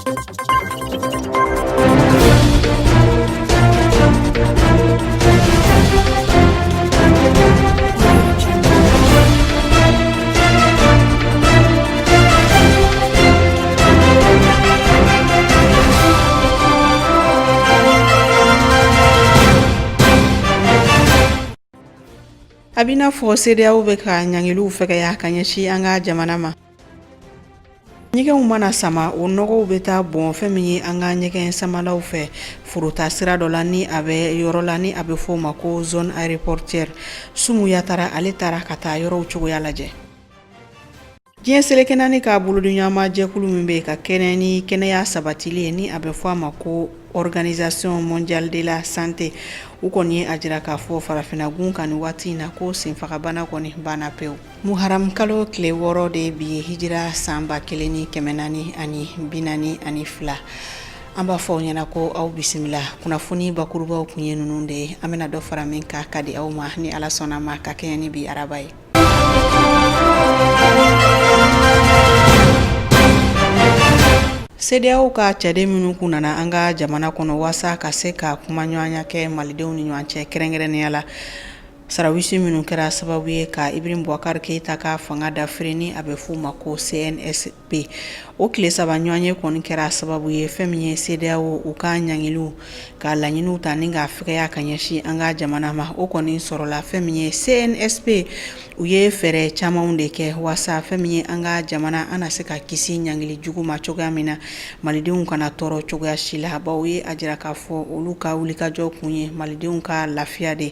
A b'i n'a fɔ CEDEAO bɛ ka ɲangiliw fɛgɛya ka ɲɛsin an ka jamana ma. Ɲɛgɛnw mana sama, o nɔgɔw bɛ taa bɔn fɛn min ye an ka ɲɛgɛn samalaw fɛ forota sira dɔ la ni a bɛ yɔrɔ la ni a bɛ fɔ o ma ko zone aéroportuaire. Sumu Yatara, ale taara ka taa yɔrɔw cogoya lajɛ. Diɲɛ seleke naani ka bolodiɲɔgɔnma jɛkulu min bɛ ka kɛnɛ ni kɛnɛya sabatili ye ni a bɛ fɔ a ma ko Organisation mondiale de la santé, u kɔni ye a jira k'a fɔ farafinnagun kan nin waati in na ko senfagabana kɔni banna pewu. Muharam kalo tile 6 de bi ye, hijira san 1442. An b'a fɔ aw ɲɛna ko aw bisimila. Kunnafoni bakurubaw kun ye ninnu de ye. An bɛna dɔ fara min kan ka di aw ma ni Ala sɔnna ma ka kɛɲɛ ni bi araba ye. CEDEAO ka cɛden minnu kun nana an ka jamana kɔnɔ waasa ka se ka kumaɲɔgɔnya kɛ malidenw ni ɲɔgɔn cɛ, kɛrɛnkɛrɛnnenya la sarawisi minnu kɛra sababu ye ka Ibrahim Boubacar Keita ka fanga dafiri ni a bɛ f'u ma ko CNSP, o tile saba ɲɔgɔnye kɔni kɛra sababu ye fɛn min ye CEDEAO u ka ɲangiliw ka laɲiniw ta ni k'a fɛgɛya ka ɲɛsin an ka jamana ma, o kɔni sɔrɔla. Fɛn min ye CNSP, u ye fɛɛrɛ camanw de kɛ waasa fɛn min ye an ka jamana an na se ka kisi ɲangili jugu ma cogoya min na, malidenw kana tɔɔrɔ cogoya si la, bawo u ye a jira k'a fɔ olu ka wulikajɔ kun ye malidenw ka lafiya de,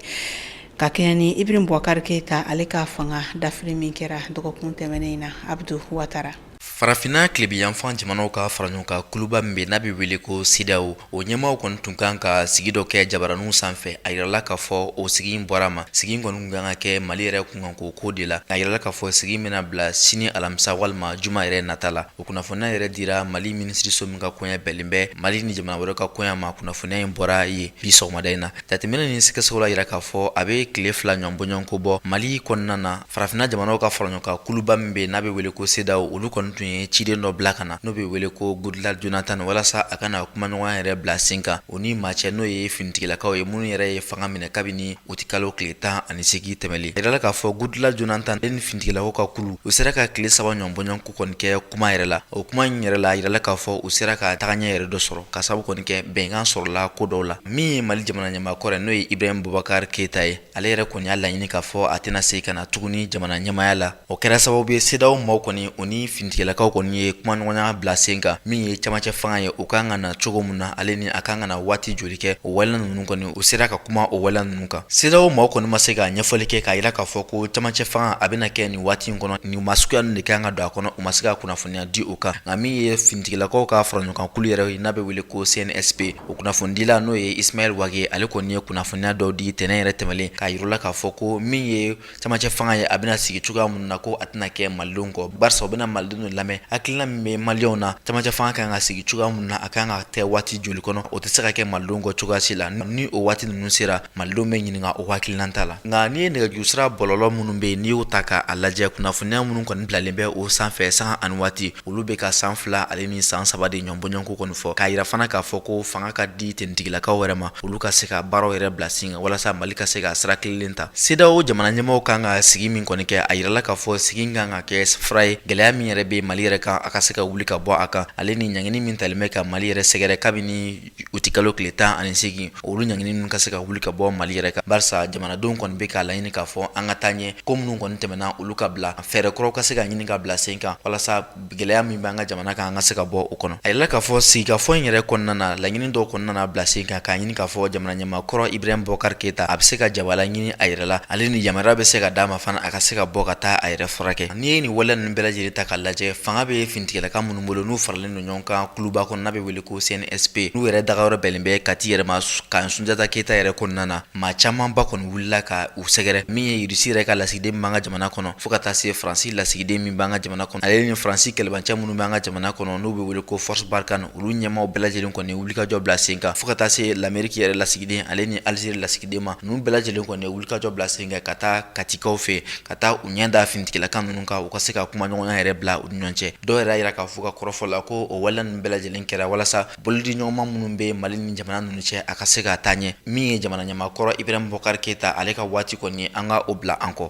ka kɛɲɛ ni Ibrahim Boubacar Keita ale ka fanga dafiri min kɛra dɔgɔkun tɛmɛnen in na. Abdu Watara. Farafinna tilebinyanfan jamanaw ka faraɲɔgɔnkan kuluba min bɛ n'a bɛ wele ko CEDEAO, o ɲɛmaaw kɔni tun kan ka sigi dɔ kɛ jabaraninw sanfɛ. A yirala k'a fɔ o sigi in bɔra ma. Sigi in kɔni tun kan ka kɛ Mali yɛrɛ kunkanko ko de la. A yirala k'a fɔ sigi in bɛna bila sini alamisa walima juma yɛrɛ nata la. O kunnafoniya yɛrɛ dira Mali minisiriso min ka koɲɛ bɛnnen bɛ Mali ni jamana wɛrɛ ka koɲɛ ma. Kunnafoniya in bɔra yen bi sɔgɔmada in na. Jateminɛ ni sɛgɛsɛgɛw y'a jira k'a fɔ a bɛ tile 2 ɲɔgɔn bɔɲɔgɔnko bɔ Mali kɔnɔna na, farafinna jamanaw ka faraɲɔgɔnkan kuluba min bɛ n'a bɛ wele ko CEDEAO, olu kɔni tun ye ciden dɔ bila ka na n'o bɛ wele ko Goodluck Jonathan, walasa a ka na kumaɲɔgɔnya yɛrɛ bila sen kan o ni maa cɛ, n'o ye finitigilakaw ye minnu yɛrɛ ye fanga minɛ kabini utikalo tile 18 tɛmɛlen. A yirala k'a fɔ Goodluck Jonathan ni finitigilakaw ka kulu, u sera ka tile 3 ɲɔgɔn bɔɲɔgɔnko kɔni kɛ kuma yɛrɛ la. O kuma in yɛrɛ la, a yirala k'a fɔ u sera ka tagaɲɛ yɛrɛ dɔ sɔrɔ, ka sababu kɔni kɛ bɛnkan sɔrɔla ko dɔw la. Min ye Mali jamana ɲɛmaa kɔrɔ, n'o ye Ibrahim Boubacar Keita ye, ale yɛrɛ kɔni y'a laɲini k'a fɔ a tɛna se ka na tuguni jamana ɲɛmaaya la. O kɛra sababu ye CEDEAO maaw kɔni, o ni finitigilakaw kɔni ye kumaɲɔgɔnya bila sen kan. Min ye camancɛ fanga ye, o kan ka na cogo min na, ale ni a kan ka na waati joli kɛ, o waleya ninnu kɔni, u sera ka kuma o waleya ninnu kan. CEDEAO maaw kɔni ma se ka ɲɛfɔli kɛ k'a jira k'a fɔ ko camancɛ fanga a bɛna kɛ nin waati in kɔnɔ, nin maa suguya ninnu de kan ka don a kɔnɔ. U ma se ka kunnafoniya di o kan. Nka min ye finitigilakaw ka faraɲɔgɔnkan kulu yɛrɛ ye n'a bɛ wele ko CNSP, o kunnafonidila n'o ye Ismaël Wagué, ale kɔni ye kunnafoniya dɔw di tɛnɛn yɛrɛ tɛmɛlen, k'a yir'u la k'a fɔ ko min ye camancɛ fanga ye, a bɛna sigi cogoya minnu na, ko a tɛna kɛ malidenw kɔ, barisa u bɛna malidenw lamɛn. Hakilina min bɛ maliyɛnw na, camancɛ fanga kan ka sigi cogoya min na, a kan ka kɛ waati joli kɔnɔ, o tɛ se ka kɛ malidenw kɔ cogoya si la. Ni o waati ninnu sera, malidenw bɛ ɲininka o hakilina ta la. Nka n'i ye nɛgɛjuru sira bɔlɔlɔ minnu bɛ yen, n'i y'o ta k'a lajɛ, kunnafoniya minnu kɔni bilalen bɛ o sanfɛ sanga ani waati, olu bɛ ka san 2 ale ni san 3 de ɲɔgɔn bɔɲɔgɔnko kɔni fɔ, k'a yira fana k'a fɔ ko fanga ka di tentigilakaw yɛrɛ ma, olu ka se ka baaraw yɛrɛ bila sen kan walasa Mali ka se ka sira tilennen ta. CEDEAO jamana ɲɛmɔgɔw kan ka sigi min kɔni kɛ, a yirala k'a fɔ sigi in kan ka kɛ fura ye gɛlɛya min yɛrɛ bɛ Mali yɛrɛ kan, a ka se ka wuli ka bɔ a kan, ale ni ɲangini min talen bɛ ka Mali yɛrɛ sɛgɛrɛ kabini utikalo tile 18, olu ɲangini ninnu ka se ka wuli ka bɔ Mali yɛrɛ kan, barisa jamanadenw kɔni bɛ k'a laɲini k'a fɔ an ka taa ɲɛ, ko minnu kɔni tɛmɛna olu ka bila, fɛɛrɛ kuraw ka se ka ɲini ka bila sen kan walasa gɛlɛya min b'an ka jamana kan, an ka se ka bɔ o kɔnɔ. A yirala k'a fɔ sigikafɔ in yɛrɛ kɔnɔna na, laɲini dɔw kɔnɔna na bila sen kan, k'a ɲini k'a fɔ jamana ɲɛmaa kɔrɔ Ibrahim Boubacar Keita, a bɛ se ka jabala ɲini a yɛrɛ la, ale ni yamaruya bɛ se ka d'a ma fana a ka se ka bɔ ka taa a yɛrɛ furakɛ. N'i ye nin waleya ninnu bɛɛ lajɛlen ta k'a lajɛ, fanga bɛ finitigilaka minnu bolo, n'u faralen don ɲɔgɔn kan kuluba kɔnɔ n'a bɛ wele ko CNSP, n'u yɛrɛ dagayɔrɔ bɛnnen bɛ Kati yɛrɛ ma kan Sunjata Keyita yɛrɛ kɔnɔna na, maa camanba kɔni wulila ka u sɛgɛrɛ. Min ye Irisi yɛrɛ ka lasigiden min b'an ka jamana kɔnɔ, fo ka taa se Faransi lasigiden min b'an ka jamana kɔnɔ, ale ni Faransi kɛlɛbancɛ minnu b'an ka jamana kɔnɔ n'u bɛ wele ko Force Barkhane, olu ɲɛmaaw bɛɛ lajɛlen kɔni wulikajɔ bila sen kan, fo ka taa se Lamɛriki yɛrɛ lasigiden ale ni Alizeri lasigiden ma. Ninnu bɛɛ lajɛlen kɔni wulikajɔ bila sen kan ka taa Katikaw fɛ, ka taa u ɲɛ da finitigilaka ninnu kan, u ka se ka kumaɲɔgɔnya yɛrɛ bila u ni ɲɔgɔn. ɲɔgɔn cɛ. Dɔw yɛrɛ y'a jira k'a fɔ ka kɔrɔfɔ la ko o waleya ninnu bɛɛ lajɛlen kɛra walasa bolodiɲɔgɔnma minnu bɛ Mali ni jamana ninnu cɛ, a ka se ka taa ɲɛ. Min ye jamana ɲɛmaa kɔrɔ Ibrahim Boubacar Keita, ale ka waati kɔni, an ka o bila an kɔ.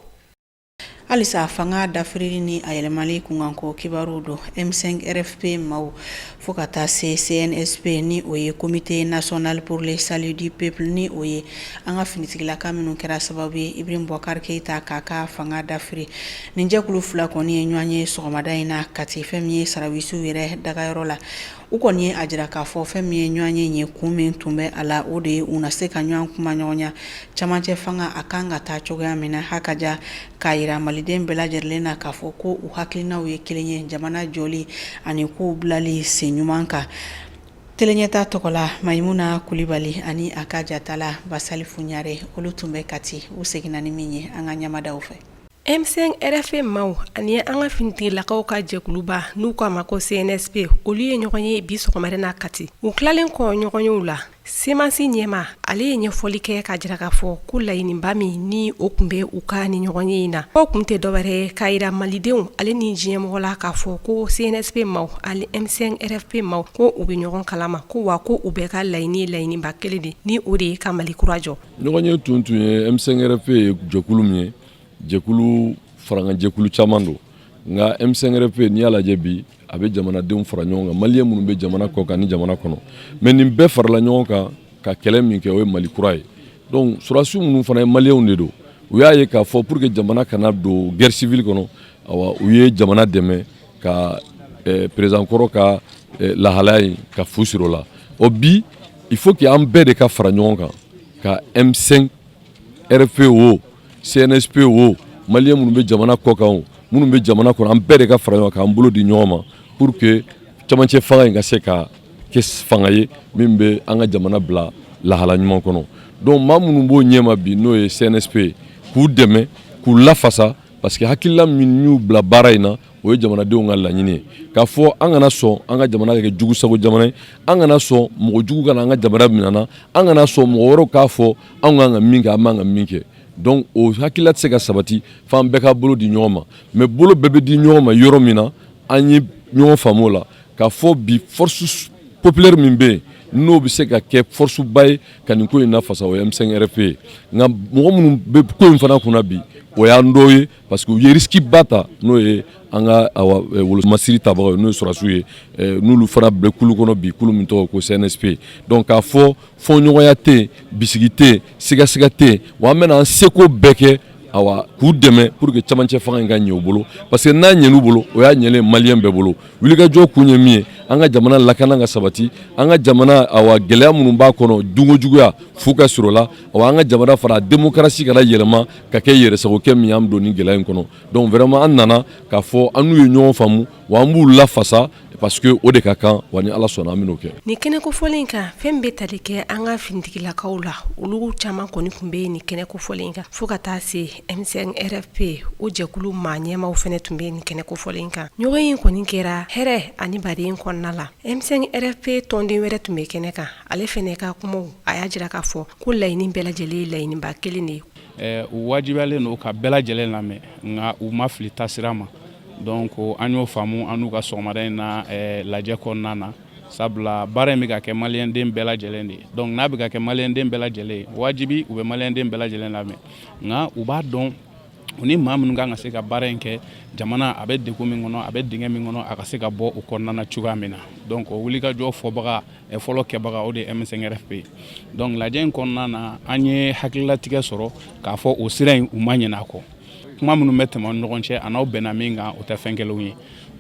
Halisa fanga dafirili ni a yɛlɛmali kunkanko kibaru don. M5 RFP maaw fo ka taa se CNSP, ni o ye Comité national pour le salut du peuple, ni o ye an ka finitigilaka minnu kɛra sababu ye Ibrahim Boubacar Keita k'a ka fanga dafiri, nin jɛkulu fila kɔni ye ɲɔgɔn ye sɔgɔmada in na Kati, fɛn min ye sarawisiw yɛrɛ dagayɔrɔ la. U kɔni ye a jira k'a fɔ fɛn min ye ɲɔgɔn ye kun min tun bɛ a la, o de ye u na se ka ɲɔgɔn kuma ɲɔgɔnya camancɛ fanga a kan ka taa cogoya min na, ha ka ja k'a jira maliden bɛɛ lajɛlen na k'a fɔ ko u hakilinaw ye kelen ye jamana jɔli ani kow bilali sen ɲuman kan. Teleɲɛta tɔgɔ la, Mayimuna Kulibali ani a ka jatala Basalifu Ɲare, olu tun bɛ Kati. U seginna ni min ye an ka ɲamadaw fɛ. M5 RFP maaw ani an ka finitigilakaw ka jɛkuluba n'u k'a ma ko CNSP, olu ye ɲɔgɔn ye bi sɔgɔmada na Kati. U tilalen kɔ ɲɔgɔnyew la, CMAS ɲɛmaa, ale ye ɲɛfɔli kɛ k'a jira k'a fɔ ko laɲiniba min ni o tun bɛ u ka ni ɲɔgɔn ye in na, o tun tɛ dɔwɛrɛ ye k'a jira malidenw ale ni diɲɛmɔgɔ la k'a fɔ ko CNSP maaw ani M5 RFP maaw, ko u bɛ ɲɔgɔn kalama, ko wa ko u bɛɛ ka laɲini ye laɲiniba kelen de, ni o de ye ka Mali kura jɔ. Ɲɔgɔn ye tun ye M5 RFP ye jɛkulu min ye, jɛkulu farankan jɛkulu caman don, nka M5 RFP, n'i y'a lajɛ bi, a bɛ jamanadenw fara ɲɔgɔn kan, maliyɛn minnu bɛ jamana kɔ kan ni jamana kɔnɔ. Mais nin bɛɛ farala ɲɔgɔn kan ka kɛlɛ min kɛ, o ye Mali kura ye. Donc sɔrɔdasiw minnu fana ye maliyɛnw de don, u y'a ye k'a fɔ pour que jamana kana don guerre civile kɔnɔ, awa, u ye jamana dɛmɛ ka président kɔrɔ ka lahalaya in ka fu siri o la. O bi, il faut que an bɛɛ de ka fara ɲɔgɔn kan ka M5 RFP o, CNSP o, maliyɛn minnu bɛ jamana kɔ kan o, minnu bɛ jamana kɔnɔ, an bɛɛ de ka fara ɲɔgɔn kan, k'an bolo di ɲɔgɔn ma pour que camancɛ fanga in ka se ka kɛ fanga ye min bɛ an ka jamana bila lahala ɲuman kɔnɔ. Donc maa minnu b'o ɲɛma bi, n'o ye CNSP, k'u dɛmɛ, k'u lafasa, parce que hakilila min y'u bila baara in na, o ye jamanadenw ka laɲini ye k'a fɔ an kana sɔn an ka jamana ka kɛ jugu sago jamana ye, an kana sɔn mɔgɔ jugu ka na an ka jamana minɛ na, an kana sɔn mɔgɔ wɛrɛw k'a fɔ anw kan ka min kɛ, an man ka min kɛ. Donc o hakilila tɛ se ka sabati f'an bɛɛ ka bolo di ɲɔgɔn ma. Mais bolo bɛɛ bɛ di ɲɔgɔn ma yɔrɔ min na, an ye ɲɔgɔn faamu o la k'a fɔ bi, force populaire min bɛ yen, n'o bɛ se ka kɛ force ba ye ka nin ko in lafasa, o ye M5 RFP ye. Nka mɔgɔ minnu bɛ ko in fana kunna bi, o y'an dɔw ye, parce que u ye risque ba ta, n'o ye an ka wolomasiri tabagaw ye, n'o ye sɔrɔdasiw ye, n'olu fana bɛ kulu kɔnɔ bi, kulu min tɔgɔ ko CNSP. Donc k'a fɔ fɔɲɔgɔnya tɛ yen, bisigi tɛ yen, sigasiga tɛ yen, wa an bɛna an seko bɛɛ kɛ, awa, k'u dɛmɛ pour que camancɛ fanga in ka ɲɛ u bolo, parce que n'a ɲɛn'u bolo, o y'a ɲɛlen maliyɛn bɛɛ bolo. Wulikajɔ kun ye min ye, an ka jamana lakana ka sabati, an ka jamana, awa, gɛlɛya minnu b'a kɔnɔ, dunko juguya fu ka sɔrɔ la, awa, an ka jamana fara démocratie kana yɛlɛma ka kɛ yɛrɛsagokɛ min y'an don ni gɛlɛya in kɔnɔ. Donc vraiment, an nana k'a fɔ an n'u ye ɲɔgɔn faamu, wa an b'u lafasa, parce que o de ka kan, wa ni Ala sɔnna, an bɛn'o kɛ. Nin kɛnɛ kofɔlen kan, fɛn bɛ tali kɛ an ka finitigilakaw la, olu caman kɔni tun bɛ nin kɛnɛ kofɔlen kan, fo ka taa se M5 RFP o jɛkulu maa ɲɛmaw fɛnɛ tun bɛ nin kɛnɛ kofɔlen kan. Ɲɔgɔn in kɔni kɛra hɛrɛ ani baden kɔnɔna la. M5 RFP tɔnden wɛrɛ tun bɛ kɛnɛ kan, ale fɛnɛ ka kumaw, a y'a jira k'a fɔ ko laɲini bɛɛ lajɛlen ye laɲiniba kelen de ye. U wajibiyalen don ka bɛɛ lajɛlen lamɛn, nka u ma fili taasira ma. Donc an y'o faamu an n'u ka sɔgɔmada in na lajɛ kɔnɔna na, sabula baara in bɛ ka kɛ maliyɛnden bɛɛ lajɛlen de ye. Donc n'a bɛ ka kɛ maliyɛnden bɛɛ lajɛlen ye, wajibi u bɛ maliyɛnden bɛɛ lajɛlen lamɛn, nka u b'a dɔn u ni maa minnu kan ka se ka baara in kɛ, jamana a bɛ degun min kɔnɔ, a bɛ dingɛ min kɔnɔ, a ka se ka bɔ o kɔnɔna na cogoya min na. Donc o wulikajɔ fɔbaga fɔlɔ kɛbaga, o de ye M5 RFP ye. Donc lajɛ in kɔnɔna na, an ye hakililatigɛ sɔrɔ k'a fɔ o sira in, u ma ɲinɛ a kɔ. Kuma minnu bɛ tɛmɛ ni ɲɔgɔn cɛ, a n'aw bɛnna min kan, o tɛ fɛn kelenw ye.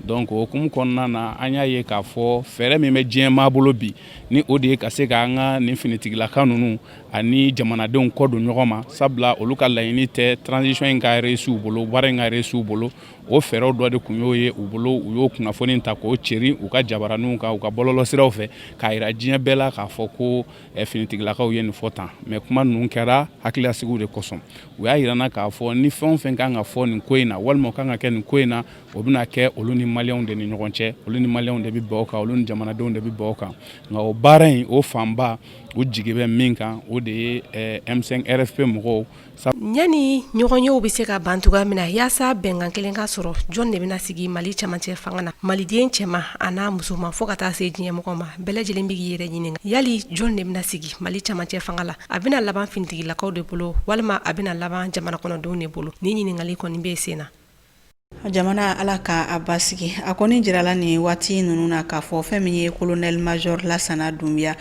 Donc o hukumu kɔnɔna na, an y'a ye k'a fɔ fɛɛrɛ min bɛ diɲɛ maa bolo bi, ni o de ye ka se k'an ka nin finitigilaka ninnu ani jamanadenw kɔ don ɲɔgɔn ma, sabula olu ka laɲini tɛ transition in ka réussir u bolo, baara in ka réussir u bolo, o fɛɛrɛw dɔ de tun y'o ye u bolo. U y'o kunnafoni ta k'o ceri u ka jabaraninw kan, u ka bɔlɔlɔsiraw fɛ, k'a yira diɲɛ bɛɛ la k'a fɔ ko finitigilakaw ye nin fɔ tan. Mais kuma ninnu kɛra hakililasigiw de kosɔn. U y'a yira n na k'a fɔ ni fɛn o fɛn kan ka fɔ nin ko in na, walima o kan ka kɛ nin ko in na, o bɛna kɛ olu ni maliyɛnw de ni ɲɔgɔn cɛ, olu ni maliyɛnw de bɛ bɛn o kan, olu ni jamanadenw de bɛ bɛn o kan. Nka o baara in, o fanba, u jigi bɛ min kan, o de ye M5 RFP mɔgɔw. Yanni ɲɔgɔnyew bɛ se ka ban cogoya min na yaasa bɛnkan kelen ka sɔrɔ, jɔn de bɛna sigi Mali camancɛ fanga na? Maliden cɛman an'a musoman, fo ka taa se diɲɛmɔgɔ ma, bɛɛ lajɛlen bɛ k'i yɛrɛ ɲininka, yali jɔn de bɛna sigi Mali camancɛ fanga la? A bɛna laban finitigilakaw de bolo walima a bɛna laban jamana kɔnɔdenw de bolo? Ni ɲininkali kɔni bɛ sen na. Jamana, Ala ka a basigi. A kɔni jirala nin waati ninnu na k'a fɔ fɛn min ye colonel major Lasana Dunbiya,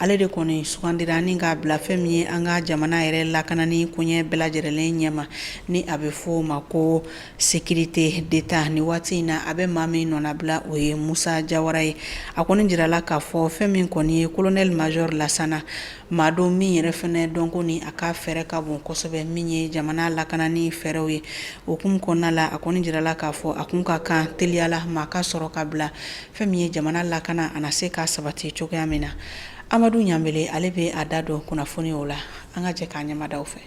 ale de kɔni sugandira ni k'a bila fɛn min ye an ka jamana yɛrɛ lakanani koɲɛ bɛɛ lajɛlen ɲɛma, ni a bɛ fɔ o ma ko sécurité d'État. Nin waati in na, a bɛ maa min nɔnabila, o ye Musa Jawara ye. A kɔni jirala k'a fɔ fɛn min kɔni ye colonel major Lasana, maa don min yɛrɛ fɛnɛ dɔnko ni a ka fɛɛrɛ ka bon kosɛbɛ, min ye jamana lakanani fɛɛrɛw ye. O hukumu kɔnɔna la, a kɔni jirala k'a fɔ a kun ka kan teliya la maa ka sɔrɔ ka bila fɛn min ye jamana lakana, a na se ka sabati cogoya min na. Amadu Ɲanbele, ale bɛ a da don kunnafoni o la. An ka jɛ k'a ɲɛmadaw fɛ.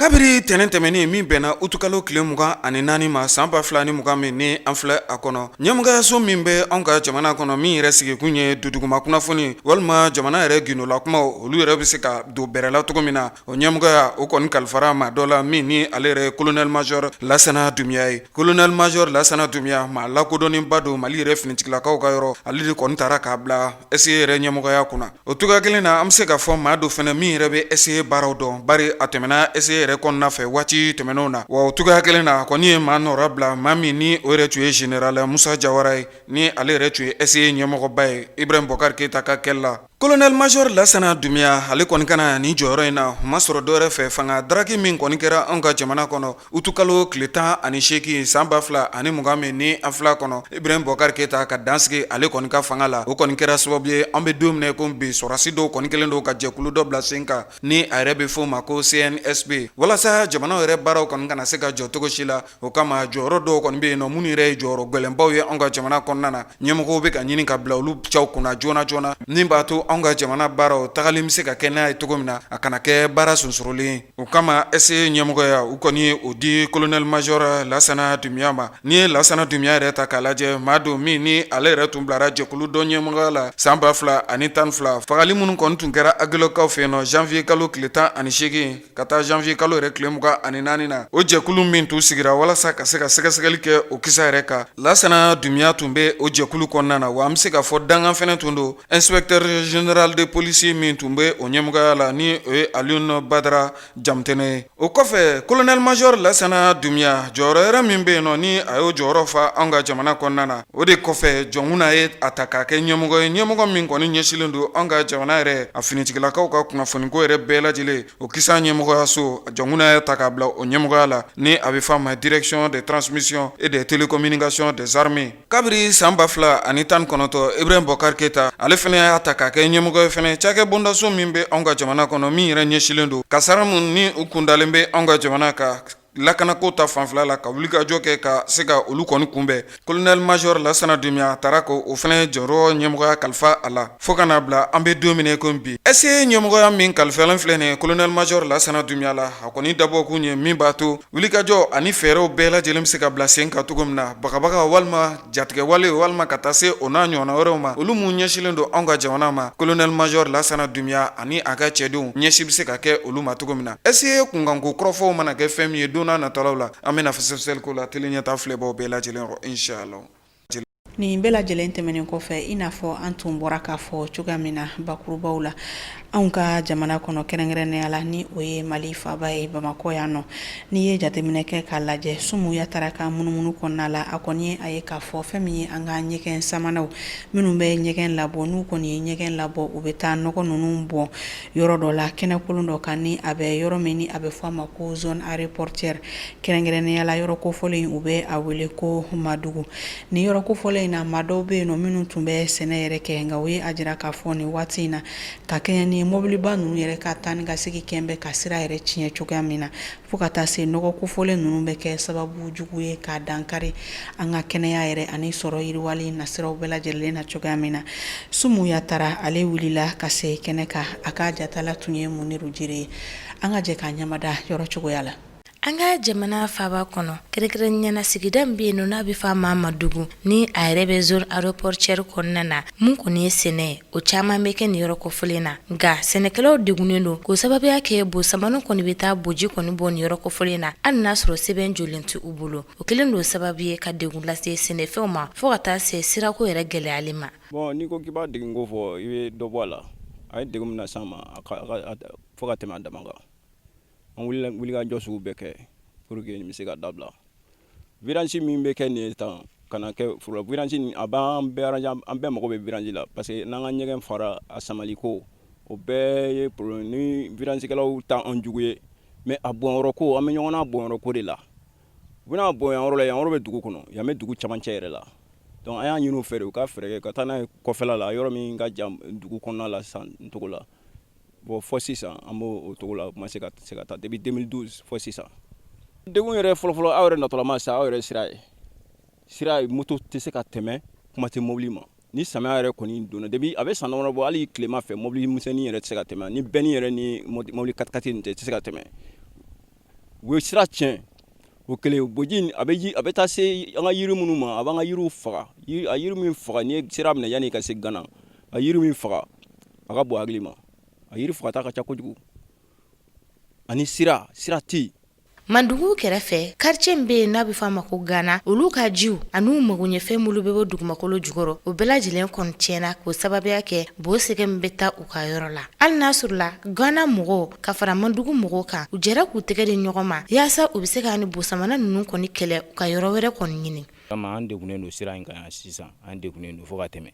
Kabiri tɛnɛn tɛmɛnen min bɛnna utukalo tile 24 ma san 2020 min ni an filɛ a kɔnɔ, ɲɛmɔgɔyaso min bɛ anw ka jamana kɔnɔ, min yɛrɛ sigikun ye duduguma kunnafoni walima jamana yɛrɛ gundola kumaw, olu yɛrɛ bɛ se ka don bɛrɛ la cogo min na, o ɲɛmɔgɔya o kɔni kalifara maa dɔ la min ni ale yɛrɛ ye colonel major Lasana Dunbiya ye. Colonel major Lasana Dunbiya, maa lakodɔnnenba don Mali yɛrɛ finitigilakaw ka yɔrɔ, ale de kɔni taara k'a bila SE yɛrɛ ɲɛmɔgɔya kunna. O cogoya kelen na, an bɛ se k'a fɔ maa dɔ fana min yɛrɛ bɛ SE baaraw dɔn, bari a tɛmɛna SE yɛrɛ kɔnɔna fɛ waati tɛmɛnenw na. Wa o cogoya kelen na, a kɔni ye maa nɔrabila, maa min ni o yɛrɛ tun ye général Musa Jawara ye, ni ale yɛrɛ tun ye SE ɲɛmɔgɔba ye Ibrahim Bɔkari Keyita ka kɛli la. Colonel major Lasana Dunbiya, ale kɔni ka na nin jɔyɔrɔ in na, o ma sɔrɔ dɔwɛrɛ fɛ fanga daraki min kɔni kɛra anw ka jamana kɔnɔ utukalo tile 18 san 2020 min ni an filɛ kɔnɔ, Ibrahim Bɔkari Keyita ka dansigi ale kɔni ka fanga la, o kɔni kɛra sababu ye an bɛ don min na ko bi, sɔrɔdasi dɔw kɔni kɛlen don ka jɛkulu dɔ bila sen kan ni a yɛrɛ bɛ f'o ma ko CNSP, walasa jamana yɛrɛ baaraw kɔni kana se ka jɔ cogo si la. O kama jɔyɔrɔ dɔw kɔni bɛ yen nɔ minnu yɛrɛ ye jɔyɔrɔ gɛlɛnbaw ye anw ka jamana kɔnɔna na, ɲɛmɔgɔw bɛ ka ɲini ka bila olu cɛw kunna joona joona, min b'a to anw ka jamana baaraw tagali bɛ se ka kɛ n'a ye cogo min na, a kana kɛ baara sonsorolen ye. O kama SE ɲɛmɔgɔya, u kɔni ye o di colonel major Lasana Dunbiya ma. N'i ye Lasana Dunbiya yɛrɛ ta k'a lajɛ, maa don min ni ale yɛrɛ tun bilara jɛkulu dɔ ɲɛmɔgɔya la san 2012, fagali minnu kɔni tun kɛra Aguelhok fɛ yen nɔ janvier kalo tile 18 ka taa janvier kalo yɛrɛ tile 24 na, o jɛkulu min tun sigira walasa ka se ka sɛgɛsɛgɛli kɛ o kisa yɛrɛ kan, Lasana Dunbiya tun bɛ o jɛkulu kɔnɔna na. Wa an bɛ se k'a fɔ dankan fɛnɛ tun don inspecteur général de police min tun bɛ o ɲɛmɔgɔya la, ni o ye Alioune Badara Jamutɛnɛ ye. O kɔfɛ, colonel major Lasana Dunbiya, jɔyɔrɔ yɛrɛ min bɛ yen nɔ ni a y'o jɔyɔrɔ fa anw ka jamana kɔnɔna na, o de kɔfɛ Jɔnkunda ye a ta k'a kɛ ɲɛmɔgɔ ye, ɲɛmɔgɔ min kɔni ɲɛsinlen don anw ka jamana yɛrɛ a finitigilakaw ka kunnafoniko yɛrɛ bɛɛ lajɛlen, o kisa ɲɛmɔgɔyaso, Jɔnkunda y'a ta k'a bila o ɲɛmɔgɔya la, ni a bɛ f'a ma direction des transmissions et des télécommunications des armées. Kabiri san 2019, Ibrahim Bɔkari Keyita, ale fana y'a ta k'a kɛ ɲɛmɔgɔ ye fana cakɛ bondaso min bɛ anw ka jamana kɔnɔ, min yɛrɛ ɲɛsinlen don kasara minnu ni u kundalen bɛ anw ka jamana kan lakanako ta fanfɛla la, ka wulikajɔ kɛ ka se ka olu kɔni kunbɛn. Colonel major Lasana Dunbiya taara ko o fana jɔyɔrɔ ɲɛmɔgɔya kalifa a la fo ka n'a bila an bɛ don min ko bi. SE ɲɛmɔgɔya min kalifalen filɛ nin ye colonel major Lasana Dunbiya la, a kɔni dabɔkun ye min b'a to wulikajɔ ani fɛɛrɛw bɛɛ lajɛlen bɛ se ka bila sen kan cogo min na, bagabaga walima jatigɛwale walima ka taa se o n'a ɲɔgɔnna wɛrɛw ma, olu minnu ɲɛsinlen don anw ka jamana ma, colonel major Lasana Dunbiya ani a ka cɛdenw ɲɛsin bɛ se ka kɛ olu ma cogo min na. SE kunkanko kɔrɔfɔw mana kɛ fɛn min ye don n'a nataw la, an bɛna fɛsɛfɛsɛli k'o la télé ɲɛta filɛbaw bɛɛ lajɛlen rɔ, inshallah. Nin bɛɛ lajɛlen tɛmɛnen kɔfɛ, i n'a fɔ an tun bɔra k'a fɔ cogoya min na bakurubaw la, anw ka jamana kɔnɔ, kɛrɛnkɛrɛnnenya la ni o ye Mali faaba ye Bamakɔ yan nɔ, n'i ye jateminɛ kɛ k'a lajɛ, Sumu Yatara ka munumunu kɔnɔna la, a kɔni ye a ye k'a fɔ fɛn min ye an ka ɲɛgɛn samanaw minnu bɛ ɲɛgɛn labɔ, n'u kɔni ye ɲɛgɛn labɔ, u bɛ taa nɔgɔ ninnu bɔn yɔrɔ dɔ la, kɛnɛkolon dɔ kan, ni a bɛ yɔrɔ min ni a bɛ fɔ a ma ko zone aéroportuaire. Kɛrɛnkɛrɛnnenya la, yɔrɔ kofɔlen in, u bɛ a wele ko Madugu. Nin yɔrɔ kofɔlen in na, maa dɔw bɛ yen nɔ minnu tun bɛ sɛnɛ yɛrɛ kɛ, nka u ye a jira k'a fɔ nin waati in na, ka kɛɲɛ ni mɔbiliba ninnu yɛrɛ ka taa ni ka segin kɛn bɛ ka sira yɛrɛ tiɲɛ cogoya min na, fo ka taa se nɔgɔ kofɔlen ninnu bɛ kɛ sababu jugu ye ka dankari an ka kɛnɛya yɛrɛ ani sɔrɔ yiriwali nasiraw bɛɛ lajɛlen na cogoya min na. Sumu Yatara, ale wulila ka se kɛnɛ kan, a ka jatala tun ye Muniru Jire ye. An ka jɛ k'a ɲamada yɔrɔ cogoya la. An ka jamana faaba kɔnɔ, kɛrɛnkɛrɛnnenya la sigida min bɛ yen n'a bɛ fɔ a ma Madugu, ni a yɛrɛ bɛ zone aéroportuaire kɔnɔna na, mun kɔni ye sɛnɛ ye, o caman bɛ kɛ nin yɔrɔ kofɔlen na. Nka sɛnɛkɛlaw degunnen don k'o sababuya kɛ bosamani kɔni bɛ taa boji kɔni bɔ nin yɔrɔ kofɔlen na, hali n'a sɔrɔ sɛbɛn jɔlen tɛ u bolo. O kɛlen don sababu ye ka degun lase sɛnɛfɛnw ma fo ka taa se sirako yɛrɛ gɛlɛyali ma. Bon, n'i ko k'i b'a degun ko fɔ, i bɛ dɔ bɔ a la. A ye degun min las'an ma, fo ka tɛmɛ a dama kan. An wulila wulikajɔ sugu bɛɛ kɛ pour que nin bɛ se ka dabila. Vidange min bɛ kɛ nin ye tan ka na kɛ foro la, vidange nin a b'an bɛɛ arranger, an bɛɛ mago bɛ vidange la parce que n'an ka ɲɛgɛn fara a samali ko, o bɛɛ ye problème. Ni vidangekɛlaw t'an jugu ye, mais a bɔnyɔrɔ ko, an bɛ ɲɔgɔn na bɔnyɔrɔ ko de la. U bɛna bɔn yan yɔrɔ la, yan yɔrɔ bɛ dugu kɔnɔ, yan bɛ dugu camancɛ yɛrɛ la. Donc an y'a ɲini u fɛ de, u ka fɛɛrɛ kɛ ka taa n'a ye kɔfɛla la, yɔrɔ min ka jan dugu kɔnɔna la sisan cogo la. Bon, fɔ sisan an b'o cogo la, u ma se ka se ka taa depuis 2012 fɔ sisan. Degun yɛrɛ fɔlɔfɔlɔ, aw yɛrɛ natɔlama sisan, aw yɛrɛ sira ye sira ye, moto tɛ se ka tɛmɛ, kuma tɛ mobili ma. Ni samiya yɛrɛ kɔni donna, depuis a bɛ san damadɔ bɔ, hali tilema fɛ, mobili misɛnnin yɛrɛ tɛ se ka tɛmɛ, ni benne yɛrɛ ni mobili quatre-quatre nin tɛ, tɛ se ka tɛmɛ. U bɛ sira tiɲɛ, o kelen. Boji a bɛ ji, a bɛ taa se an ka yiri minnu ma, a b'an ka yiriw faga. A yiri min faga, n'i ye sira minɛ yanni i ka se Gana, a yiri min faga, a ka bon hakili ma. A yiri fagata ka ca kojugu. Ani sira, sira tɛ yen. Mandugu kɛrɛfɛ, quartier min bɛ yen n'a bɛ fɔ a ma ko Gana, olu ka jiw an'u magoɲɛfɛn minnu bɛ bɔ dugumakolo jukɔrɔ, o bɛɛ lajɛlen kɔni tiɲɛna k'o sababuya kɛ bo sɛgɛ min bɛ taa u ka yɔrɔ la. Hali n'a sɔrɔla Gana mɔgɔw ka fara Mandugu mɔgɔw kan, u jɛra k'u tɛgɛ di ɲɔgɔn ma yaasa u bɛ se ka ni bosamana ninnu kɔni kɛlɛ, u ka yɔrɔ wɛrɛ kɔni ɲini. An degunnen don sira in kan yan sisan, an degunnen don fo ka tɛmɛ.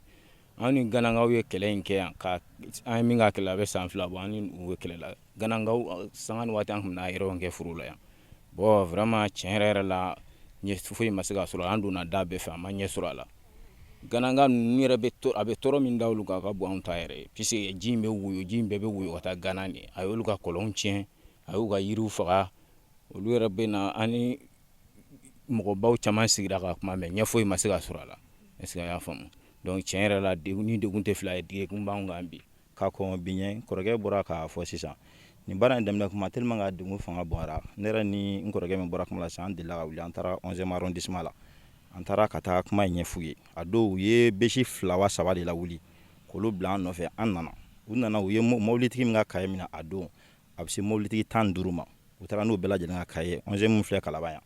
An ni Ganakaw ye kɛlɛ in kɛ yan, ka an ye min k'a kɛlɛ, a bɛ san 2 bɔ, an ni u bɛ kɛlɛ la. Ganakaw sanga ni waati, an tun bɛ na kɛ foro la yan. Bon, vraiment, tiɲɛ yɛrɛ yɛrɛ la, ɲɛ foyi ma se ka sɔrɔ. An donna da bɛɛ fɛ, an ma ɲɛ sɔrɔ a la. Ganaka ninnu yɛrɛ bɛ, a bɛ tɔɔrɔ min da olu kan, a ka bon anw ta yɛrɛ ye, puisque ji in bɛ woyo, ji in bɛɛ bɛ woyo ka taa Gana de. A y'olu ka kɔlɔnw tiɲɛ, a y'u ka yiriw faga. Olu yɛrɛ bɛ na, an ni mɔgɔbaw caman sigira ka kuma, mais ɲɛ foyi ma se ka sɔrɔ a la. Est ce que a y'a faamu? Donc tiɲɛ yɛrɛ la, ni degun tɛ fila ye, degun b'anw kan bi. Ka kɔn bi ɲɛ, kɔrɔkɛ bɔra k'a fɔ sisan, nin baara in daminɛ kuma, tellement ka degun fanga bonyara, ne yɛrɛ ni n kɔrɔkɛ min bɔra kuma la sisan, an delila ka wuli, an taara 11e arrondissement la, an taara ka taa kuma in ɲɛf'u ye. A don, u ye bus 2 wa 3 de lawuli k'olu bila an nɔfɛ. An nana, u nana, u ye mobilitigi min ka cahier minɛ a don, a bɛ se mobilitigi 15 ma. U taara n'u bɛɛ lajɛlen ka cahier, 11e min filɛ Kalaban yan,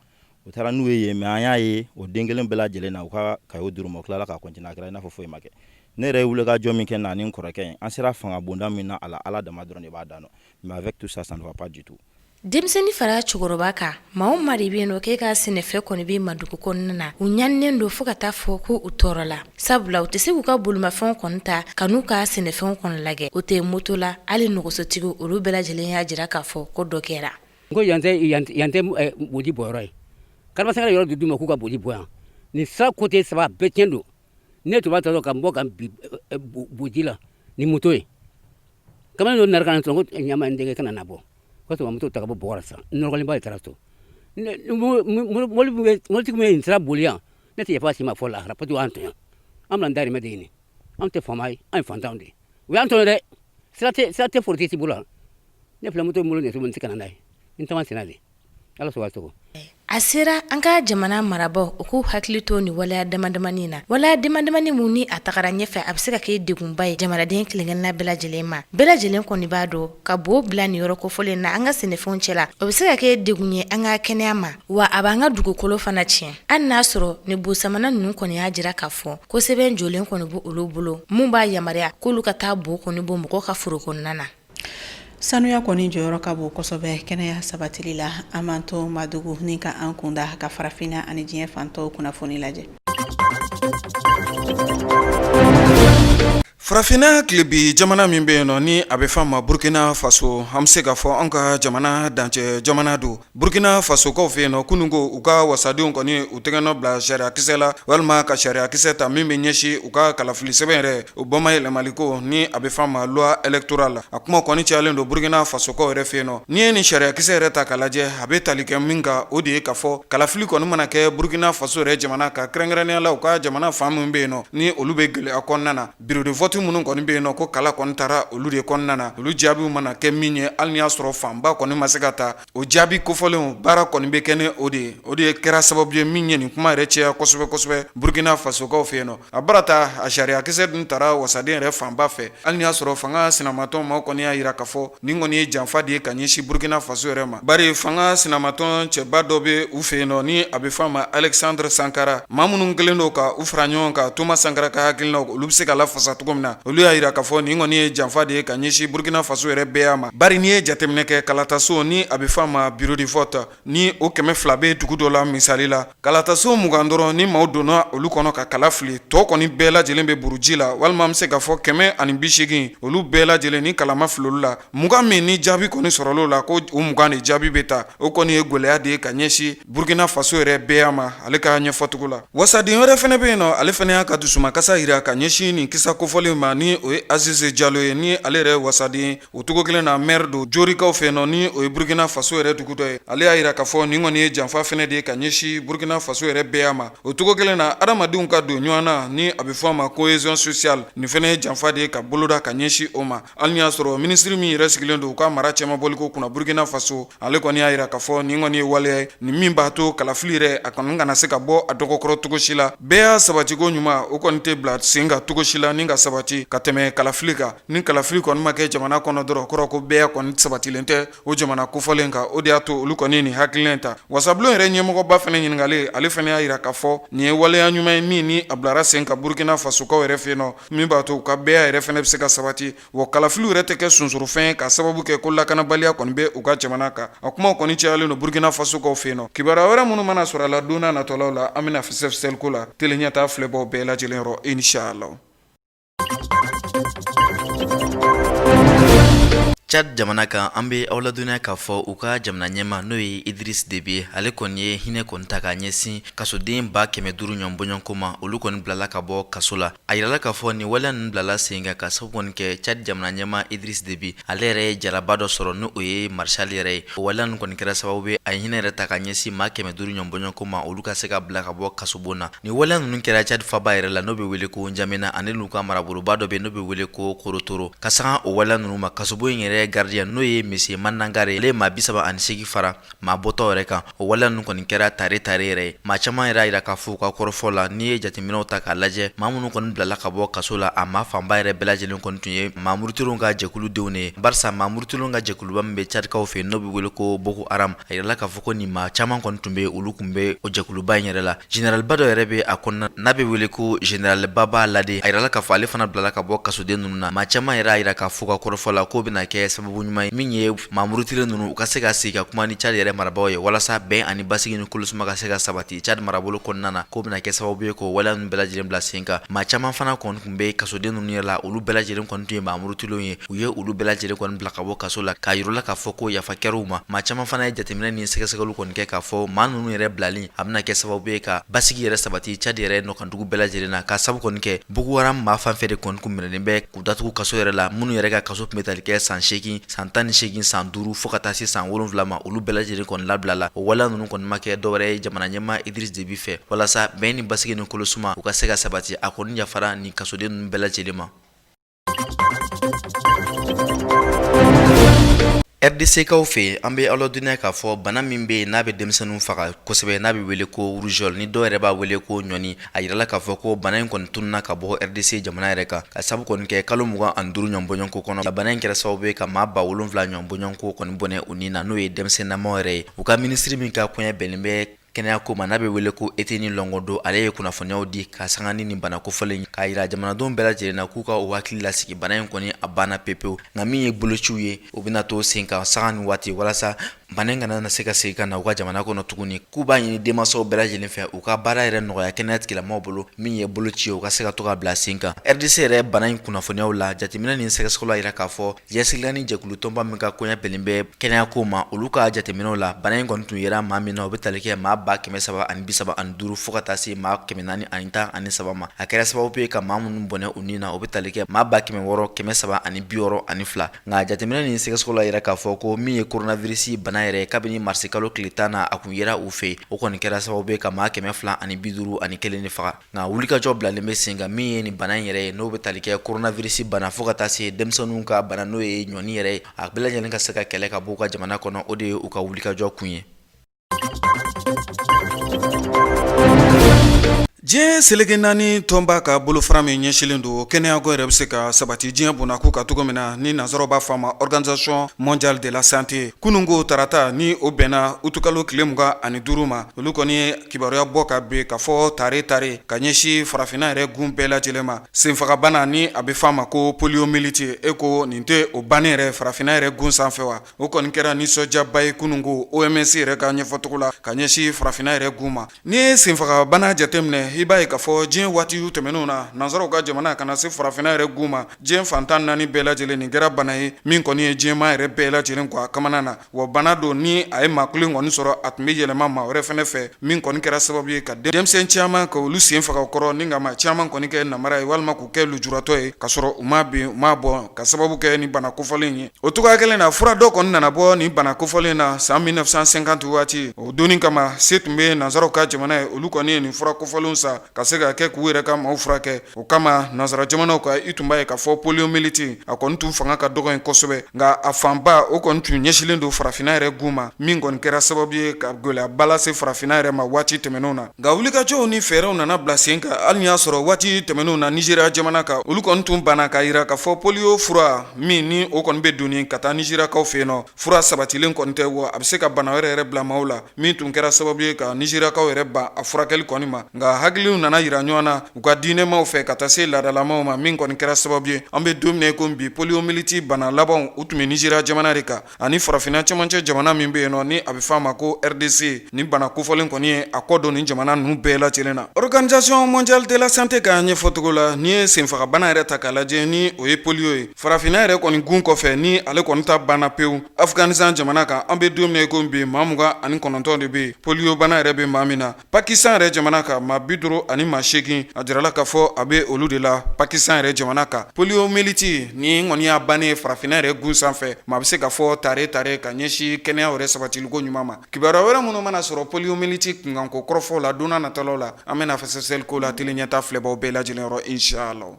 u taara n'u ye yen. Mais an y'a ye, o den kelen bɛɛ lajɛlen na, u ka cahier d'u ma, u tilala ka continuer, a kɛra i n'a fɔ foyi ma kɛ. Ne yɛrɛ ye wulikajɔ min kɛ na ni n kɔrɔkɛ ye, an sera fanga bonda min na a la, Ala dama dɔrɔn de b'a dan dɔn. Mais avec tout ça, ça ne va pas du tout. Denmisɛnnin fara cɛkɔrɔba kan, maa o maa de bɛ yen nɔ k'e ka sɛnɛfɛn kɔni bɛ Madugu kɔnɔna na, u ɲaninen don fo ka taa fɔ ko u tɔɔrɔla, sabula u tɛ se k'u ka bolimafɛnw kɔni ta ka n'u ka sɛnɛfɛnw kɔni lajɛ. O tɛ moto la, hali nɔgɔsotigiw, olu bɛɛ lajɛlen y'a jira k'a fɔ ko dɔ kɛra. N ko yan tɛ, yan tɛ boji bɔyɔrɔ ye. Karimasanga yɔrɔ di d'u ma k'u ka boji bɔ yan. Nin sira côté 3 bɛɛ tiɲɛ don. Ne tun b'a tɔ ka bɔ ka bin boji la ni moto ye. Kamalen dɔ nana ka na sɔrɔ ko ɲama n denkɛ kana na bɔ. O sɔrɔ moto ta ka bɔ bɔgɔ la sisan. N nɔrɔgɔlenba de taara so. Mobilitigi min ye nin sira boli yan, ne tɛ yafa si ma fɔ lahara, parce que u y'an tɔɲɔ. An bɛna dahirimɛ de ɲini. Anw tɛ faama ye, an ye fantanw de ye. U y'an tɔɲɔ dɛ. Sira tɛ, sira tɛ forotigi si bolo yan. Ne filɛ, moto bolo nin n tɛ ka na n'a ye. N taama senna de. Ala sɔrɔ cogo. A sera an ka jamana marabaaw, u k'u hakili to nin waleya damadamani na, waleya damadamani mun ni a tagara ɲɛfɛ, a bɛ se ka kɛ degunba ye jamanaden kelenkelenna bɛɛ lajɛlen ma. Bɛɛ lajɛlen kɔni b'a dɔn ka bo bila nin yɔrɔ kofɔlen na an ka sɛnɛfɛnw cɛ la, o bɛ se ka kɛ degun ye an ka kɛnɛya ma, wa a b'an ka dugukolo fana tiɲɛ. Hali n'a sɔrɔ ni bosamana ninnu kɔni y'a jira k'a fɔ ko sɛbɛn jɔlen kɔni bɛ olu bolo mun b'a yamaruya k'olu ka taa bo kɔni bɔ mɔgɔw ka foro kɔnɔna na. Sanuya kɔni jɔyɔrɔ ka bon kosɛbɛ kɛnɛya sabatili la. An b'an to Madugu ni ka an kunda ka farafinna ani diɲɛ fantɔw kunnafoni lajɛ. Farafinna tilebi jamana min bɛ yen nɔ, ni a bɛ f'a ma Burukina Faso, an bɛ se k'a fɔ an ka jamana dancɛ jamana don. Burukina Fasokaw fɛ yen nɔ, kunun ko u ka wasadenw kɔni u tɛgɛnɔ bila sariyakisɛ la walima ka sariyakisɛ ta min bɛ ɲɛsin u ka kalafili sɛbɛn yɛrɛ o bɔmayɛlɛmaliko, ni a bɛ f'a ma loi électorale. A kuma kɔni cayalen don Burukina Fasokaw yɛrɛ fɛ yen nɔ. N'i ye nin sariyakisɛ yɛrɛ ta k'a lajɛ, a bɛ tali kɛ min kan, o de ye k'a fɔ kalafili kɔni mana kɛ Burukina Faso yɛrɛ jamana kan, kɛrɛnkɛrɛnnenya la u ka jamana fan min bɛ yen nɔ, ni olu bɛ gɛlɛya kɔnɔna na, bureau de vote minnu kɔni bɛ yen nɔ ko kala kɔni taara olu de kɔnɔna na, olu jaabiw mana kɛ min ye, hali n'i y'a sɔrɔ fanba kɔni ma se ka ta, o jaabi kofɔlenw baara kɔni bɛ kɛ ni o de ye. O de ye kɛra sababu ye min ye nin kuma yɛrɛ caya kosɛbɛ kosɛbɛ Burkina Fasokaw fɛ yen nɔ. A bara ta a sariyakisɛ dun tara wasaden yɛrɛ fanba fɛ, hali n'i y'a sɔrɔ fanga sinamatɔn maaw kɔni y'a jira k'a fɔ nin kɔni ye janfa de ye ka ɲɛsin Burkina Faso yɛrɛ ma. Bari fanga sinamatɔn cɛba dɔ bɛ u fɛ yen nɔ ni a bɛ f'a ma Alexandre Sankara. Maa minnu kɛlen don ka u fara ɲɔgɔn kan Thomas Sankara ka hakilinaw olu bɛ se ka lafasa cogo min na, olu y'a jira k'a fɔ nin kɔni ye janfa de ye ka ɲɛsin Burkina Faso yɛrɛ bɛɛ ma. Bari n'i ye jateminɛ kɛ kalataso ni a bɛ f'a ma bureau de vote ni o 200 bɛ dugu dɔ la, misali la kalataso 20 dɔrɔn, ni maaw donna olu kɔnɔ ka kala fili, tɔ kɔni bɛɛ lajɛlen bɛ buruji la, walima an bɛ se k'a fɔ 180, olu bɛɛ lajɛlen ni kala ma fili olu la, 20 min ni jaabi kɔni sɔrɔla o la, ko o 20 de jaabi bɛ ta. O kɔni ye gɛlɛya de ye ka ɲɛsin Burkina Faso yɛrɛ bɛɛ ma, ale ka ɲɛfɔcogo la. Wasaden wɛrɛ fana bɛ yen nɔ, ale fana y'a ka dusumakasa jira ka ɲɛsin nin kisa kofɔlen ma, ni o ye Aziz Jalo ye, ni ale yɛrɛ wasaden o cogo kelen na maire don Jorikaw fɛ yen nɔ, ni o ye Burkina Faso yɛrɛ dugu dɔ ye. Ale y'a jira k'a fɔ nin kɔni ye janfa fana de ye ka ɲɛsin Burkina Faso yɛrɛ bɛɛ ma. O cogo kelen na, adamadenw ka don ɲɔgɔn na, ni a bɛ fɔ a ma cohésion sociale, nin fana ye janfa de ye ka boloda ka ɲɛsin o ma. Hali n'i y'a sɔrɔ minisiri min yɛrɛ sigilen don u ka mara cɛmabɔliko kunna Burkina Faso, ale kɔni y'a jira k'a fɔ nin kɔni ye waleya ye nin min b'a to kalafili yɛrɛ a kɔni kana se ka bɔ a dɔgɔkɔrɔ cogo si la. Bɛɛ y'a sabatiko ɲuman, o kɔni tɛ bila sen kan cogo si la ni ka sabati ka tɛmɛ kalafili kan. Ni kalafili kɔni ma kɛ jamana kɔnɔ dɔrɔn, kɔrɔ ko bɛɛ kɔni sabatilen tɛ o jamana kofɔlen kan. O de y'a to olu kɔni nin hakilina ta. Wasabulon yɛrɛ ɲɛmɔgɔba fana ɲininkalen, ale fana y'a jira k'a fɔ nin ye waleya ɲuman ye min ni a bilara sen kan Burkina Fasokaw yɛrɛ fɛ yen nɔ, min b'a to u ka bɛɛ yɛrɛ fana bɛ se ka sabati, wa kalafili yɛrɛ tɛ kɛ sunsurufɛn ye ka sababu kɛ ko lakanabaliya kɔni bɛ u ka jamana kan. A kuma kɔni cayalen don Burkina Fasokaw fɛ yen nɔ. Kibaruya wɛrɛ minnu mana sɔrɔ a la don n'a natɔlaw la, an bɛna fɛsɛfɛsɛliko la tele ɲɛta filɛbaw bɛɛ lajɛlen yɔrɔ, inshallah. Tchad jamana kan, an bɛ aw ladɔnniya k'a fɔ u ka jamana ɲɛmaa, n'o ye Idriss Déby ye, ale kɔni ye hinɛ kɔni ta k'a ɲɛsin kasoden 500 ɲɔgɔn bɔɲɔgɔnko ma. Olu kɔni bilala ka bɔ kaso la. A yirala k'a fɔ nin waleya ninnu bilala sen kan ka sababu kɔni kɛ Tchad jamana ɲɛmaa Idriss Déby, ale yɛrɛ ye jalaba dɔ sɔrɔ, n'o ye maréchal yɛrɛ ye. O waleya ninnu kɔni kɛra sababu ye a ye hinɛ yɛrɛ ta ka ɲɛsin maa 500 ɲɔgɔn bɔɲɔgɔnko ma, olu ka se ka bila ka bɔ kasobon na. Nin waleya ninnu kɛra Tchad faaba yɛrɛ la, n'o bɛ wele ko N'Djamena, ani n'u ka maraboloba dɔ bɛ n'o bɛ wele ko Korotoro. Ka sanga o waleya ninnu ma, kasobon in yɛrɛ gardien, n'o ye monsieur Manangare, ale ye maa 38 fara maa bɔtɔ yɛrɛ kan. O waleya ninnu kɔni kɛra tare tare yɛrɛ ye. Maa caman yɛrɛ y'a jira k'a fɔ u ka kɔrɔfɔ la, n'i ye jateminɛw ta k'a lajɛ, maa minnu kɔni bilala ka bɔ kaso la, a maa fanba yɛrɛ bɛɛ lajɛlen kɔni tun ye maa murutilenw ka jɛkulu denw de ye, barisa maa murutilenw ka jɛkuluba min bɛ Tchadkaw fɛ yen, n'o bɛ wele ko Boko Haram, a yirala k'a fɔ ko nin maa caman kɔni tun bɛ, olu tun bɛ o jɛkuluba in yɛrɛ la. Généralba dɔ yɛrɛ bɛ a kɔnɔna n'a bɛ wele ko général Baba Lade, a yirala k'a fɔ ale fana bilala ka bɔ kasoden ninnu na. Maa caman yɛrɛ y'a jira k'a fɔ u ka kɔrɔfɔ la k'o bɛna kɛ sababu ɲuman ye min ye maa murutilen ninnu u ka se ka sigi ka kuma ni Tchad yɛrɛ marabaaw ye, walasa bɛn ani basigi ni kolosuma ka se ka sabati Tchad marabolo kɔnɔna na, k'o bɛna kɛ sababu ye k'o waleya ninnu bɛɛ lajɛlen bila sen kan. Maa caman fana kɔni tun bɛ kasoden ninnu yɛrɛ la, olu bɛɛ lajɛlen kɔni tun ye maa murutilenw ye. U ye olu bɛɛ lajɛlen kɔni bila ka bɔ kaso la, k'a yir'u la k'a fɔ ko yafa kɛr'u ma. Maa caman fana ye jateminɛ ni sɛgɛsɛgɛliw kɔni kɛ k'a fɔ maa ninnu yɛrɛ bilali a bɛna kɛ sababu ye ka basigi yɛrɛ sabati Tchad yɛrɛ nɔkandugu bɛɛ lajɛlen na, ka sabu kɔni kɛ Boko Haram maa fan fɛ de kɔni kun minɛnen bɛ k'u datugu kaso yɛrɛ la, minnu yɛrɛ ka kaso tun bɛ tali kɛ san 8, san 18, san 5 fo ka taa se san 7 ma, olu bɛɛ lajɛlen kɔni labilala. O waleya ninnu kɔni ma kɛ dɔwɛrɛ ye jamana ɲɛmaa Idriss Déby fɛ, walasa bɛn ni basigi ni kolosuma u ka se ka sabati. A kɔni yafara nin kasoden ninnu bɛɛ lajɛlen ma. RDC kaw fɛ yen, an bɛ aw ladɔnniya k'a fɔ bana min bɛ yen n'a bɛ denmisɛnninw faga kosɛbɛ, n'a bɛ wele ko rougeole, ni dɔw yɛrɛ b'a wele ko ɲɔni, a yirala k'a fɔ ko bana in kɔni tununna ka bɔ RDC jamana yɛrɛ kan, ka sabu kɔni kɛ kalo 25 ɲɔgɔn bɔɲɔgɔnko kɔnɔ. Bana in kɛra sababu ye ka maa 7000 ɲɔgɔn bɔɲɔgɔnko kɔni bɔnɛ u ni na, n'o ye denmisɛnninamaw yɛrɛ ye. U ka minisiri min ka koɲɛ bɛnnen bɛ kɛnɛya ko ma, n'a bɛ wele ko Eteni Lɔngɔdo, ale ye kunnafoniyaw di ka sanga ni nin bana kofɔlen k'a yira jamanadenw bɛɛ lajɛlen na k'u ka u hakili lasigi, bana in kɔni a banna pepewu, nka min ye bolociw ye, u bɛna to sen kan sanga ni waati walasa bana in kana na se ka segin ka na u ka jamana kɔnɔ tuguni. K'u b'a ɲini denmansaw bɛɛ lajɛlen fɛ u ka baara yɛrɛ nɔgɔya kɛnɛya tigilamɔgɔw bolo, min ye boloci ye, u ka se ka to ka bila sen kan. RDC yɛrɛ bana in kunnafoniyaw la, jateminɛ ni sɛgɛsɛgɛliw y'a yira k'a fɔ diɲɛ seleke naani jɛkulu tɔnba min ka koɲɛ bɛnnen bɛ kɛnɛya ko ma, olu ka jateminɛw la, bana in kɔni tun yera maa min na, o bɛ tali kɛ maa 335 fo ka taa se maa 413 ma. A kɛra sababu ye ka maa minnu bɔnɛ u ni na, o bɛ tali kɛ maa 6362. Nka jateminɛ ni sɛgɛsɛgɛw la yira k'a fɔ ko min ye coronavirus bana yɛrɛ ye, kabini marisikalo tile 10 na a kun yera u fɛ yen, o kɔni kɛra sababu ye ka maa 251 de faga. Nka wulikajɔ bilalen bɛ sen kan min ye nin bana in yɛrɛ ye, n'o bɛ tali kɛ coronavirus bana fo ka taa se denmisɛnninw ka bana n'o ye ɲɔni yɛrɛ ye, a bɛɛ lajɛlen ka se ka kɛlɛ ka bɔ u ka jamana kɔnɔ, o de ye u ka wulikajɔ kun ye. Diɲɛ seleke naani tɔnba ka bolofara min ɲɛsinlen don kɛnɛyako yɛrɛ bɛ se ka sabati diɲɛ bondako kan cogo min na, ni nansaraw b'a fɔ a ma Organisation mondiale de la santé, kununko tarata ni o bɛnna utukalo tile 25 ma, olu kɔni ye kibaruya bɔ ka bin k'a fɔ tare tare ka ɲɛsin farafinna yɛrɛ gun bɛɛ lajɛlen ma. Senfagabana ni a bɛ fɔ a ma ko poliomyélite, e ko nin tɛ o bannen yɛrɛ farafinna yɛrɛ gun sanfɛ wa? O kɔni kɛra nisɔndiyaba ye kununko OMS yɛrɛ ka ɲɛfɔcogo la ka ɲɛsin farafinna yɛrɛ gun ma. N'i ye senfagabana jateminɛ, i b'a ye k'a fɔ diɲɛ waati tɛmɛnenw na, nansaraw ka jamana ka na se farafinna yɛrɛ gun ma, diɲɛ fan 14 bɛɛ lajɛlen, nin kɛra bana ye min kɔni ye diɲɛmaa yɛrɛ bɛɛ lajɛlen ko a kamana na. Wa bana don ni a ye maa kelen kɔni sɔrɔ, a tun bɛ yɛlɛma maa wɛrɛ fana fɛ, min kɔni kɛra sababu ye ka denmisɛn caman ka olu sen faga kɔrɔ ni ka maa caman kɔni kɛ namara ye walima k'u kɛ lujuratɔ ye ka sɔrɔ u ma bin u ma bɔ ka sababu kɛ ni bana kofɔlen ye. O cogoya kelen na, fura dɔ kɔni nana bɔ nin bana kofɔlen na san 1950 waati. O donni kama, se tun bɛ nansaraw ka jamana ye, olu kɔni ye nin fura kofɔlenw san ka se ka kɛ k'u yɛrɛ ka maaw furakɛ. O kama nansara jamanaw kan, i tun b'a ye k'a fɔ poliomyélite a kɔni tun fanga ka dɔgɔ yen kosɛbɛ, nka a fanba o kɔni tun ɲɛsinlen don farafinna yɛrɛ gun ma, min kɔni kɛra sababu ye ka gɛlɛyaba lase farafinna yɛrɛ ma waati tɛmɛnenw na. Nka wulikajɔw ni fɛɛrɛw nana bila sen kan, hali n'i y'a sɔrɔ waati tɛmɛnenw na Nizeriya jamana kan, olu kɔni tun banna k'a jira k'a fɔ polio fura min ni o kɔni bɛ doni ka taa Nizeriyakaw fɛ yen nɔ, fura sabatilen kɔni tɛ, wa a bɛ se ka bana wɛrɛ yɛrɛ bila maaw la, min tun kɛra sababu ye ka Nizeriyakaw yɛrɛ ban a furakɛli kɔni ma. Nka hakiliw nana yira ɲɔgɔn na u ka diinɛmaw fɛ ka taa se laadalamaw ma, min kɔni kɛra sababu ye an bɛ don min na i ko bi, poliomyélite bana labanw u tun bɛ Nizeriya jamana de kan ani farafinna cɛmancɛ jamana min bɛ yen nɔ ni a bɛ f'a ma ko RDC. Nin bana kofɔlen kɔni ye a kɔ don nin jamana ninnu bɛɛ lajɛlen na. Organisation mondiale de la santé ka ɲɛfɔcogo la, n'i ye senfagabana yɛrɛ ta k'a lajɛ ni o ye polio ye, farafinna yɛrɛ kɔni gun kɔfɛ ni ale kɔni ta banna pewu Afganistan jamana kan, an bɛ don min na i ko bi, maa 29 de bɛ yen polio bana yɛrɛ bɛ maa min na. Pakistan yɛrɛ jamana kan, maa 58, a jirala k'a fɔ a bɛ olu de la Pakistan yɛrɛ jamana kan. Poliomyélite nin kɔni y'a bannen ye farafinna yɛrɛ gun sanfɛ, maa bɛ se k'a fɔ tare tare ka ɲɛsin kɛnɛya yɛrɛ sabatiliko ɲuman ma. Kibaruya wɛrɛ minnu mana sɔrɔ poliomyélite kunkanko kɔrɔfɔw la don nataw la, an bɛna fɛsɛfɛsɛli k'o la Tele Ɲɛta filɛbaw bɛɛ lajɛlen yɔrɔ inshallah.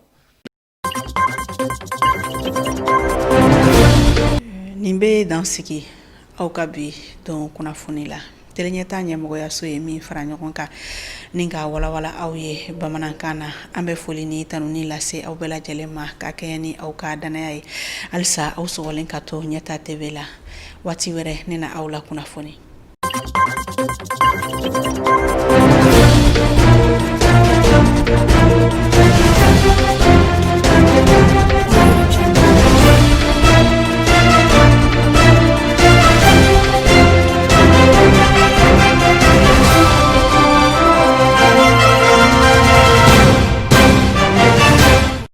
Nin bɛ dan sigi aw ka bi don kunnafoni la. Tele Ɲɛta ɲɛmɔgɔyaso ye min fara ɲɔgɔn kan ni k'a walawala aw ye bamanankan na. An bɛ foli ni tanuni lase aw bɛɛ lajɛlen ma ka kɛɲɛ ni aw ka dannaya ye. Halisa aw sɔgɔlen ka to Ɲɛta TV la. Waati wɛrɛ ne na aw la kunnafoni.